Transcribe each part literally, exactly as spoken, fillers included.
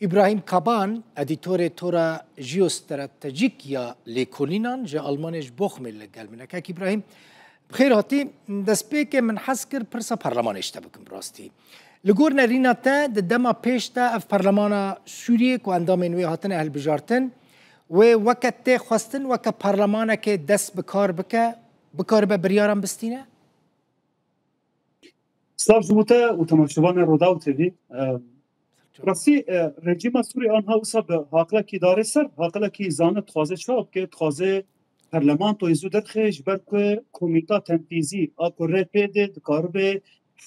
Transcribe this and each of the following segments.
Îbrahîm Kaban, edîtorê tora jeostratejîk ya lêkolînan ji Almanê ji Bochumê li gel min e. Kek Îbrahîm, bi xêr hatî. Destpêkê min hez kir pirsa parlemanê ji te bikim bi rastî. Li gor nerîna te di dema pêş de ev parlemana Sûriyê ku endamên wê hatine hilbijartin, wê weke tê xwestin, weke parlemanekê dest bi kar bike, bikaribe biryaran bistîne? Silav ji bo te û temaşevanên Rûdaw T V. Em, rastî, e, rejîma Sûrî anha wisa bi haqilekî darê ser, haqilekî zane dixwaze çawa bike, dixwaze parlamentoyê zû derxe, ji ber ku komîta tenfîzî a ku rê pê dê dikaribe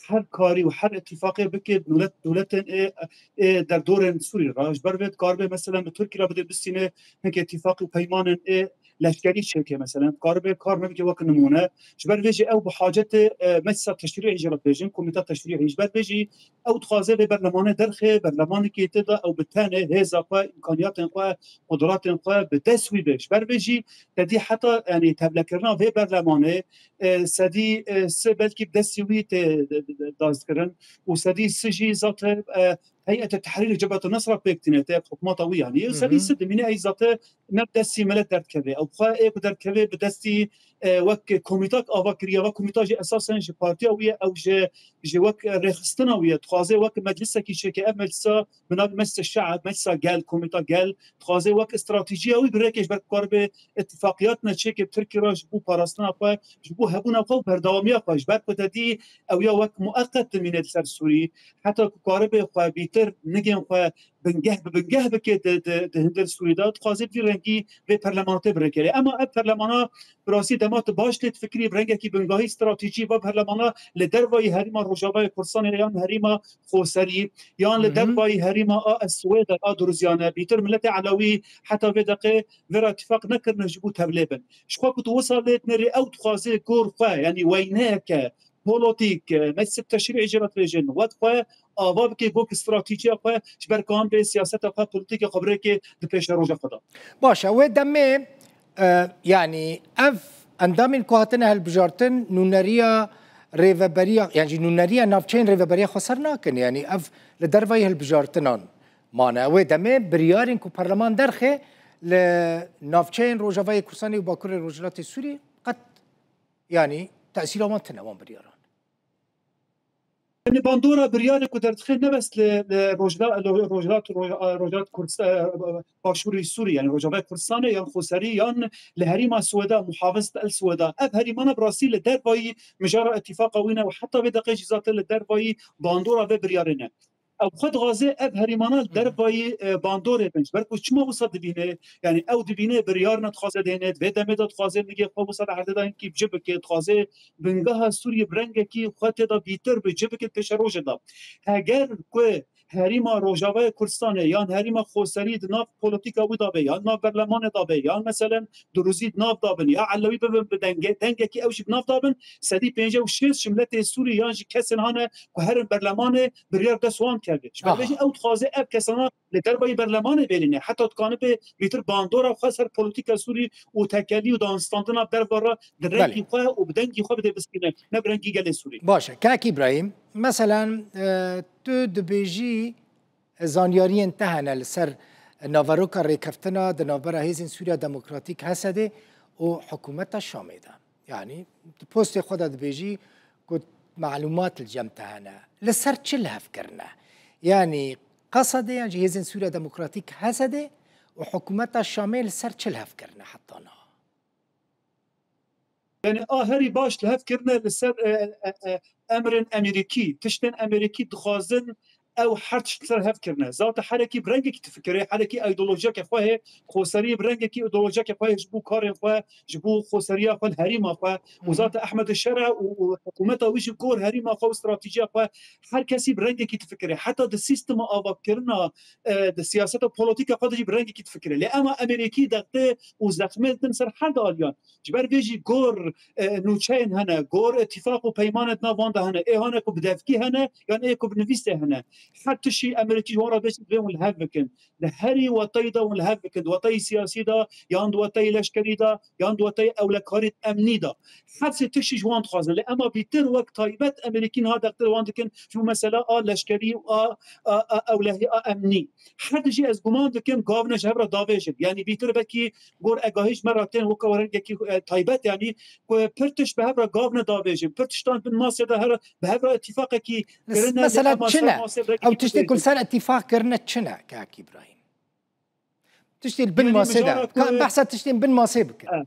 her karî û her îtîfaqê bike dewlet, dewletên ê, ê derdorên Sûrî re. Ji ber vê dikaribe, mesela, bi Tirkî re bide bistîne hinke îtîfaq û peymanên ê leşkerî çêke, mesela, dikaribe kar nebike wek nimûne. Ji ber vê jî ew bi hacetê, e, meclisa teşrî'î jî re dibêjin, komîta teşrî'î. Ji ber vê jî ew dixwaze vê berlemanê derxe, berlemanekê tê de ew bi tenê hêza xwe, îmkaniyatên xwe, qudratên xwe bi dest wî be. Ji ber vê jî te dî heta, yanî, tevlekirina vê berlemanê, e, sedî, e, sê belkî bi destî wî tê, de, de, de, dazkirin û sedî sê jî zate, e, Heyete Tehrîrê Cebhete Nesra pêk tîne, te hikûmeta wî, yanî, Hı hı. sedî sê dimîne ey zate ne bi destî milet derdikeve. Ew xwe ê ku derdikeve bi destî, e, wek komîtak ava kiriye. Ev komîta jî esasen ji partiya wî ye, ew ji, ji wek rêxistina wî ye. Dixwaze wek meclisekî çêke. Ev meclisa bi navê Meclisa Şe'b, Meclisa Gel, Komîta Gel, dixwaze wek stratejiya wî bi rêkê ji ber ku karibe îtîfaqiyatine çêke bi Tirkî re ji bo parastina xwe, ji bo hebûna xwe û berdewamiya xwe. Ji ber ku te dî ew ya wek mueqet dimîne li ser Sûrî, heta ku karibe xwe bîtir nigên xwe bingeh bi bingeh bike di, di, di hundir Sûrî de, dixwaze bi vî rengî vê perlemanatê bi rê kere. Ema ev perlemana bi rastî dema tu baş lê difikirî, bi rengekî bingahî stratejî va perlemana li dervayî herîma Rojavayê Kurdistanê yan herîma Xoserî, yan li Hı hı. dervayî herîma a Swêd a Duruziyane, bîtir miletê Elewî heta vê deqê vê re îtîfaq nekirine ji bo tevlê bin. Ji xwe ku tu wisa lê dinêrî, ew dixwaze gor xwe, yanî weyneyeke polotîk, e, meclisek teşrî'î jî re dibêjin, wek xwe ava bike, gor stratejîya xwe ji ber ku an bê siyaseta xwe, polîtîka xwe bi rêkê di pêşeroja xwe de. Baş e, wê demê, e, yanî ev endamên ku hatine hilbijartin nûneriya rêveberiya, yan jî nûneriya navçeyên rêveberiya xweser nakin. Yanî ev li dervayî hilbijartinan mane. Wê demê biryarên ku parleman derxe li navçeyên Rojavayê Kurdistanê û Bakurê Rojhilatê Sûrî qet, yanî tesîra wan tune wan biryaran. Yanî bandora biryarê ku derdixe ne bes li, li Rojhila-, li Rojhilat, Roj-, Rojhilat Kurdistan, Başûrê Sûrî, yanî Rojavayê Kurdistanê yan Xoserî yan li herîma Swêda, Muhafiz El Swêda. Ev herîmana bi rastî li dervayî mijara îtîfaqa wî ne û heta vê deqê jî zaten li dervayî bandora vê biryarê ne. Ew xwe dixwaze ev herîmana li Hı hı. dervayî, e, bandorê bin. Ji ber ku çima wisa dibîne? Yanî ew dibîne biryar ne dixwaze dêne, di vê demê de dixwaze nigê xwe wisa di erdê de hinkî bi cih bike, dixwaze bingeha Sûriyê bi rengekî xwe tê de bîtir bi cih bike di pêşerojê de. Heger ku herîma Rojavayê Kurdistanê yan herîma Xoserî di nav polîtîka wî de be, yan nav berlemanê de be, yan meselen Duruzî di nav de bin, ya Elewî bibin bi denge-, dengekî ew jî bi nav de bin, sedî pêncî û şêst ji miletê Sûrî yan jî kesên hane ku herin berlemanê biryar dest wan keve. Ji ber vê jî Aha. ew dixwaze ev kesana li dervayî berlemanê bêrîne. Heta dikanibe bîtir bandora xwe ser polîtîka Sûrî û tekelî û danstandina derva re di rengî Belê. xwe û bi dengî xwe bide bistîne, ne bi rengî gelê Sûrî. Baş e. Kak Îbrahîm, meselen, e, tu dibêjî, e, zanyariyên te hene li ser naveroka rêkeftina di navbera Hêzên Sûriya Demokratîk, H S D, û hikûmeta Şamê de. Yanî, di postê xwe de dibêjî ku malûmat li cem te hene. Li ser çi li hev kirine? Yanî, Qesedê yan jî Hêzên Sûriya Demokratîk, H S D, û hikûmeta Şamê li ser çi li hev kirine heta niha? Yanî, a herî baş li hev kirine li ser, e, e, e, emrên Amerîkî, tiştên Amerîkî dixwazin ew her tişt li ser hev kirine. Zaten herekî bi rengekî difikire, herekî îdeolojiyeke xwe heye, Xoserî bi rengekî îdeolojiyeke xwe heye ji bo karên xwe, ji bo xoseriya xwe li herîma xwe. Û Hı hı. zaten Ehmed Şera û, û hikûmeta wî jî gor herîma xwe û stratejiya xwe her kesî bi rengekî difikire. Heta di sîstema avakirina, e, di siyaseta polîtîka xwe de jî bi rengekî difikire. Lê ema Amerîkî dextê û zexmê didin ser her du aliyan. Ji ber vê jî gor, e, nûçeyên hene, gor îtîfaq û peymanên di nav wan de hene. Ê hane ku bi devkî hene, yan ê ku bi nivîsê hene. Her tiştî Amerîkî ji wan re bêjin divê hûn li hev bikin. Di herî wetayî de hûn li hev bikin. Di wetayî siyasî de, yan di wetayî leşkerî de, yan di wetayî ewlekarî emnî de. Her sê tiştî ji wan dixwazin. Lê ema bîtir wek taybet Amerîkî niha dextir wan dikin ji bo mesela a leşkerî û a, a, a ewlehî a emnî. Her dijî ez guman dikim gavne ji hev re davêjin. Yanî bîtir belkî gor egahî ji me re tên weke rengekî, e, taybet, yanî ku pir tişt bi hev re gavne davêjin. Pir tiştan bin masê de her bi hev re îtîfaqekî kirine, lê mesela ema çi ser ne? Masê re Ew tiştê ku li ser îtîfaq kirine çi ne, kak Îbrahîm? Tiştê li bin masê de. Ka em behsa tiştên bin masê bikin. E,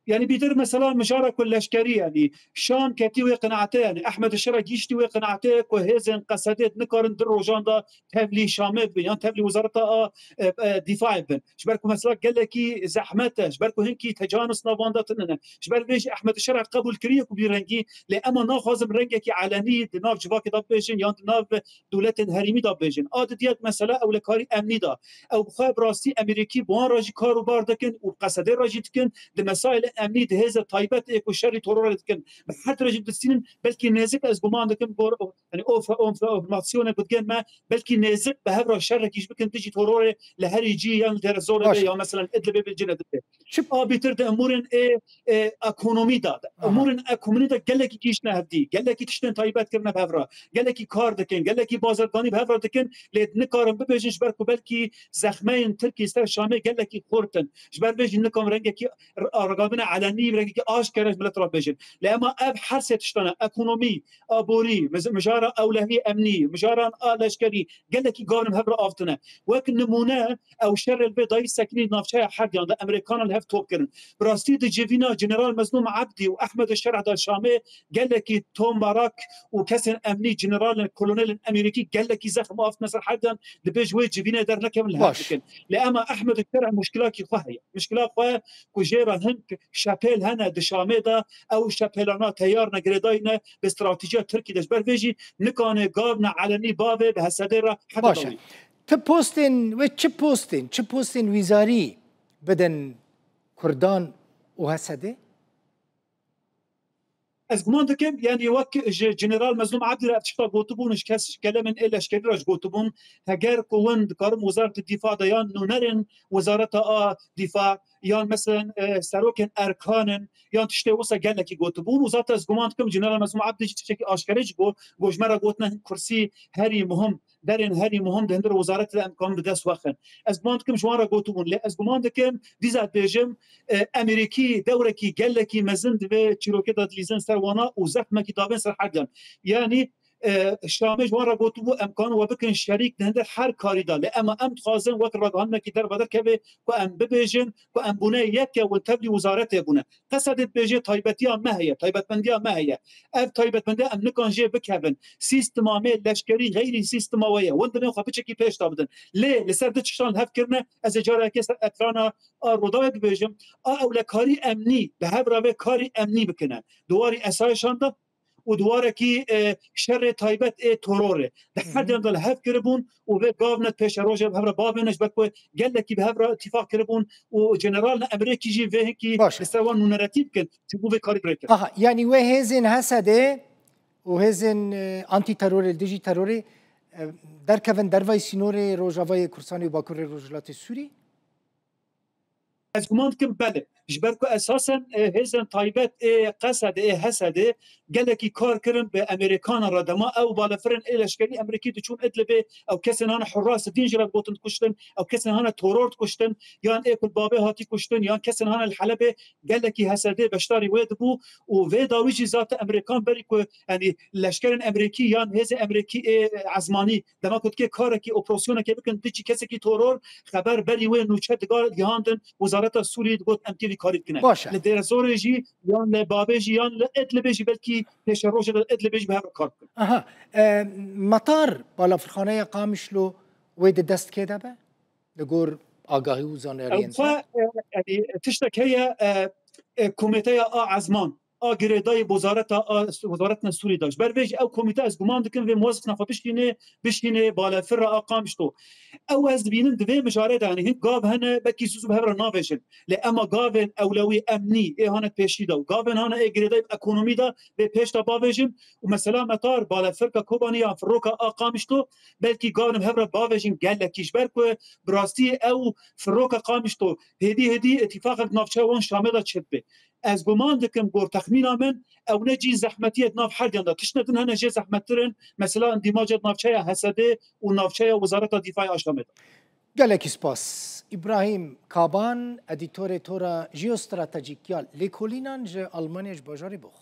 Yanî bîtir mesela mijara ku leşkerî, yanî Şam ketî wê qenaetê, yanî Ehmed Şera gihîştî wê qenaetê ku hêzên Qesedê nikarin di rojan de tevlî Şamê bibin yan tevlî wezareta a, e, e, dîfaê bibin. Ji ber ku mesela gelekî zehmet e, ji ber ku hinkî tecanus nav wan de tune ne. Ji ber vê jî Ehmed Şera qebûl kiriye ku bî rengî, lê ema naxwazim rengekî elenî di nav civakê de bibêjin yan di nav dewletên herêmî de bibêjin. A didiya di mesela ewlekarî emnî de. Ew bi xwe bi rastî Amerîkî bi wan re jî kar û bar dikin û bi Qesedê re jî dikin. Di mesailê emnî di hêzê taybet ê ku şerî terorê dikin. Bi her tire jî distînin, belkî nêzik ez guman dikim gor, yanî o, o, o, formasyonê ku digên me, belkî nêzik bi hev re şerekî jî bikin dijî terorê li herî cî yan li Dêrezorê be ya mesela Idlibê be Cinedê be. Çi A bîtir di emûrên ê, ê ekonomî de, Aha. emûrên ekonomî de gelekî gihîştine hevdî, gelekî tiştên taybet kirine bi hev re, gelekî kar dikin, gelekî bazirganî bi hev re dikin, lê nikarin bibêjin ji ber ku belkî zexmeyên Tirkî ser Şamê gelekî xurt in. Ji ber vê jî nikarin rengekî r-, ragavine elenî, rengekî aşkere ji milet re bibêjin. Lê ema ev her sê tiştane, ekonomî, aborî, miz-, mijara ewlehî emnî, mijaran a leşkerî, gelekî gavin bi hev re avtine. Wek nimûne, ew şerê li vê dayî sekinî navçeya Herdiyan de Amerîkanan li hev top kirin. Bi rastî di civîna General Mezlûm Ebdî û Ehmed Şerh de Şamê gelekî Tom Barak û kesên emnî, generalên, kolonelên Amerîkî gelekî zexm avtine ser Herdiyan, dibê ji wê civînê dernekevin li hev Baş. bikin. Lê ema Ehmed Şerh muşkilakî xwe heye. Muşkila xwe ku jê re hin şepêl hene di Şamê de, ew şepêlana teyar ne, girêdayî ne bi stratejiya Tirkî de. Ji ber vê jî nikane gavne elenî bavê bi Hesedê re heta Baş e. dawî. Ti postên, wê çi postên, çi postên wîzarî bidin Kurdan û Hesedê? Ez guman dikim, yanî wek ji General Mezlûm Ebdî re ev tişta gotibûn, ji kes, ji kelemên ê leşkerî re jî gotibûn, heger ku win dikarin wezareta dîfa de yan nûnerên wezareta a dîfa yan meselen, e, serokên erkanin yan tiştê wisa gelekî gotibûn û zaten ez guman dikim General Mezlûm Ebdî jî tiştekî aşkere jî got, got ji me re gotine hin kursî herî muhim, derên herî muhim di hundir wezaretê de em karin bi dest wexin. Ez guman dikim ji wan re gotibûn, lê ez guman dikim, dîsa dibêjim, e, Amerîkî dewrekî gelekî mezin di vê çîrokê de dilîzin ser wana û zexmekî davên ser Herdiyan. Yanî, e, Şamê ji wan re gotibû, em karin we bikin şerîk di hundir her karî de. Lê ema em dixwazin wek ragihandinekî derve derkeve ku em bibêjin ku em bûne yek e, win tevlî wezaretê bûne. Qesedê dibêje taybetiya me heye, taybetmendiya me heye. Ev taybetmendiya em nikan jê bikevin. Sîstema me leşkerî xeyrî sîstema we ye. Win divê xwe piçekî pêş de bidin. Lê li ser du tiştan li hev kirine, ez ê careke ser ekrana a Rûdawê bibêjim, a ewlekarî emnî, bi hev re vê karî emnî bikine. Di warî esayişan de û di warekî, e, şerê taybet ê terorê. Di Hı hı. her dem de li hev kiribûn û vê gavne pêşerojê bi hev re bavêne, ji ber ku gelekî bi hev re îtîfaq kiribûn û generalên Amerîkî jî vê hinkî Baş e. li ser wan nûneretî bikin, ji bo vê karî bi rê kirin. Aha, yanî wê hêzên Hesedê û hêzên, e, antîterorê, li dijî terorê, e, derkevin dervayî sînorê Rojavayê Kurdistanê û Bakurê Rojhilatê Sûrî? Ez guman dikim belê. Ji ber ku esasen, e, hêzên taybet ê Qesedê, ê Hesedê gelekî kar kirin bi Amerîkanan re. Dema ew balefirên ê leşkerî Amerîkî diçûn Idlibê, ew kesên hane Hurras Dîn jî re digotin dikuştin, ew kesên hane teror dikuştin, yan ê ku li Babê hatî kuştin, yan kesên hane li Helebê, gelekî Hesedê beşdarî wê dibû û vê dawî jî zaten Amerîkan berî ku, yanî leşkerên Amerîkî yan hêzên Amerîkî ê ezmanî dema ku dikê karekî, operasyonekê bikin, dijî kesekî teror, xeber berî wê nûçe diga gihandin, Wezareta Sûriyê digot em tê vî karî bikine. Baş e. Li Dêrezorê jî, yan li Babê jî, yan li Idlibê jî, belkî pêşerojê li Idlibê jî bi hev re kar bikin. Aha. E, metar, balafirxaneya Qamişlo wê di dest kê de be? Li gor agahî û zaniyariyên Ew xwe, te? e, yanî tiştek heye, e, e, komîteya a ezman. a girêdayî wezareta a, wezaretine Sûrî de. Ji ber vê jî ew komîte ez guman dikim vê mozifna xwe bişîne, bişîne balefir re a Qamişlo. Ew ez dibînim di vê mijarê de, yanî hin gav hene, belkî zû zû bi hev re navêjin. Lê ema gavên ewlewî emnî ê hane pêşî de û gavên hane ê girêdayî ekonomî de vê pêş de bavêjin û mesela metar balefirka Kobanî ya firoka a Qamişlo belkî gavên bi hev re bavêjin gelekî ji ber ku bi rastî ew firoka Qamişlo hêdî hêdî îtîfaqek navçeya wan Şamê de çêdibe. Ez guman dikim, gor texmîna min, ew ne cî zehmetiyê di nav her diyan de. Tiştine din hene jê zehmettir in, mesela îndîmaca di navçeya Hesedê û navçeya Wezareta Dîfayê a Şamê de. Gelekî spas. Îbrahîm Kaban, edîtorê tora jeostratejîk ya lêkolînan ji Almanya, ji bajarê Box.